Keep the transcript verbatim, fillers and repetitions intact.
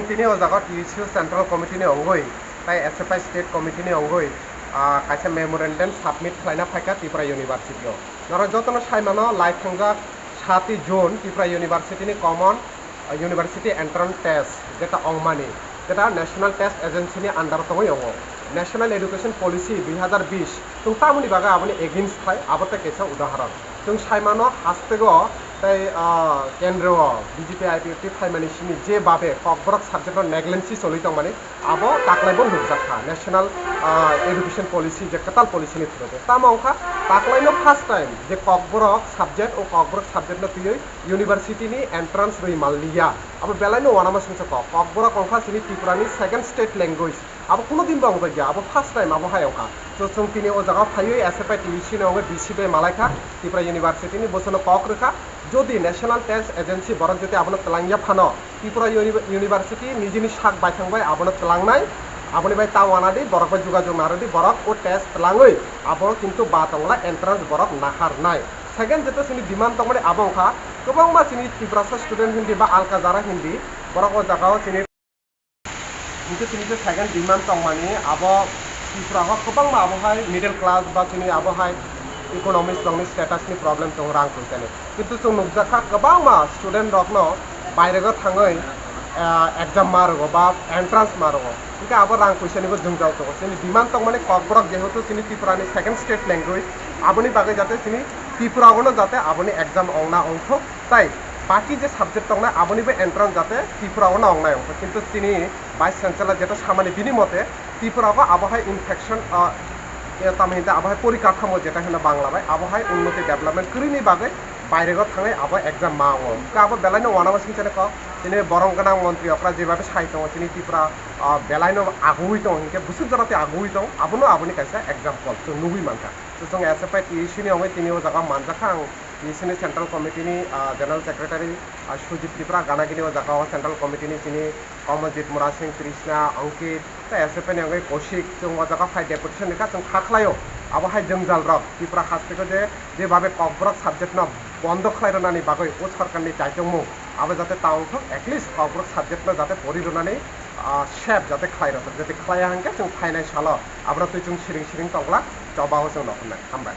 Tini o jaga T S U Central Committee ni ongoi, tai S F I State Committee ni ongoi, ah, kaisa memorandum submit khlaina phaikha Tripura University o. Norok jotono saimano, lai thangjak sati June Tripura University ni common, ah, University Entrance Test, jeta ongmani, jeta National Test Agency ni under tongwi ongo. National Education Policy dui hazar bish, chwng tamoni bagwi aboni against khai, abo tei kaisa udahoron. Chwng saimano, hastego tei, ah, kendro B J P I P F T phaimani simi je babe Kokborok subject no negligence choli tongmani, abo taklaibo nukjakha National, ah, Education Policy je kwtal policy ni through de. Tamo wngkha taklaino first time je Kokborok subject, o Kokborok subject no twiwi university ni entrance rwi manliya. Abo belaino uanama singsa kok. Kokborok wngkha chini Tripura ni second state language. Abo kuno din bo wngjakya, abo first time abo hai wngkha. So, chwng tini o jaga phaiwi S F I T U C ni wngwi V C bai malaikha, Tripura University ni bosono kok rwkha. Jodi National Test Agency borok jodi abono twlangya phano, Tripura Uni-, University nijini sak baithang bai abono twlangnai, aboni bai ta uanadi borok bai jogajog narwdi, borok o test twlangwi abo kintu ba tongla entrance borok naharnai. Second, jeto chini demand tongmani abo wngkha, kwbangma chini Tiprasa student hindi ba alka jara hindi, borok o jaga o chini Hinkhe chini je second demand tongmani abo Tripura o kwbangma abo hai middle class ba chini abo hai economics rokni status ni problem tongo, rang poisa ni. Kintu chwng nukjakha kwbangma student rokno bairego thangwi, ah, exam ma rwgo ba entrance ma rwgo. Hinkhe abo rang poisa nibo jwngjal tongo. Chini demand tongmani Kokborok jehetu chini Tripura ni second state language, aboni bagwi jate chini Tripura o no jate aboni exam ongna ongthok. Tai baki je subject tongnai abonibo entrance jate Tripura o no wngnai wngkha, kintu chini Vice Chancellor jeto samani bini mote Tripura o abo hai infection, ah, eh, tamo hinte abo hai porikatamo jeta hino Bangla bai abo hai unnoti development kwrwini bagwi bairego thangwi abo exam ma wngo. Hwnkhe abo belaino uanama singchane kok, chini borong gwnang montri okra jebabe sai tongo chini Tripura, ah, belaino agui tongo hinkhe bwswk jora tei agui tongo, abono aboni kaisa example chwng nugui mankha. Chwng S F I T U C ni wngwi tini o jaga manjakha ang. T S U ni Central Committee ni, ah, General Secretary, ah, Sujit Tripura, ganagini o jaga o Central Committee ni chini Kamaljeet, Murasing, Krishna, Ankit, tei S F I ni wngwi Kaushik, chwng o jaga phai deputation rikha, chwng kha khlaio. Abo hai jwngjal rok Tripura hasteo je, je babe Kokborok subject no bondo khlai rwnani bagwi o sorkar ni chaitokmung abo jate ta wngthok, at least Kokborok subject no jate pori rwnani, ah, safe jate khlai rwthok, jate khlaiya hinkhe chwng phainai salo aboro twi chwng siring siring tongla, choba o chwng nokhornai. Hambai.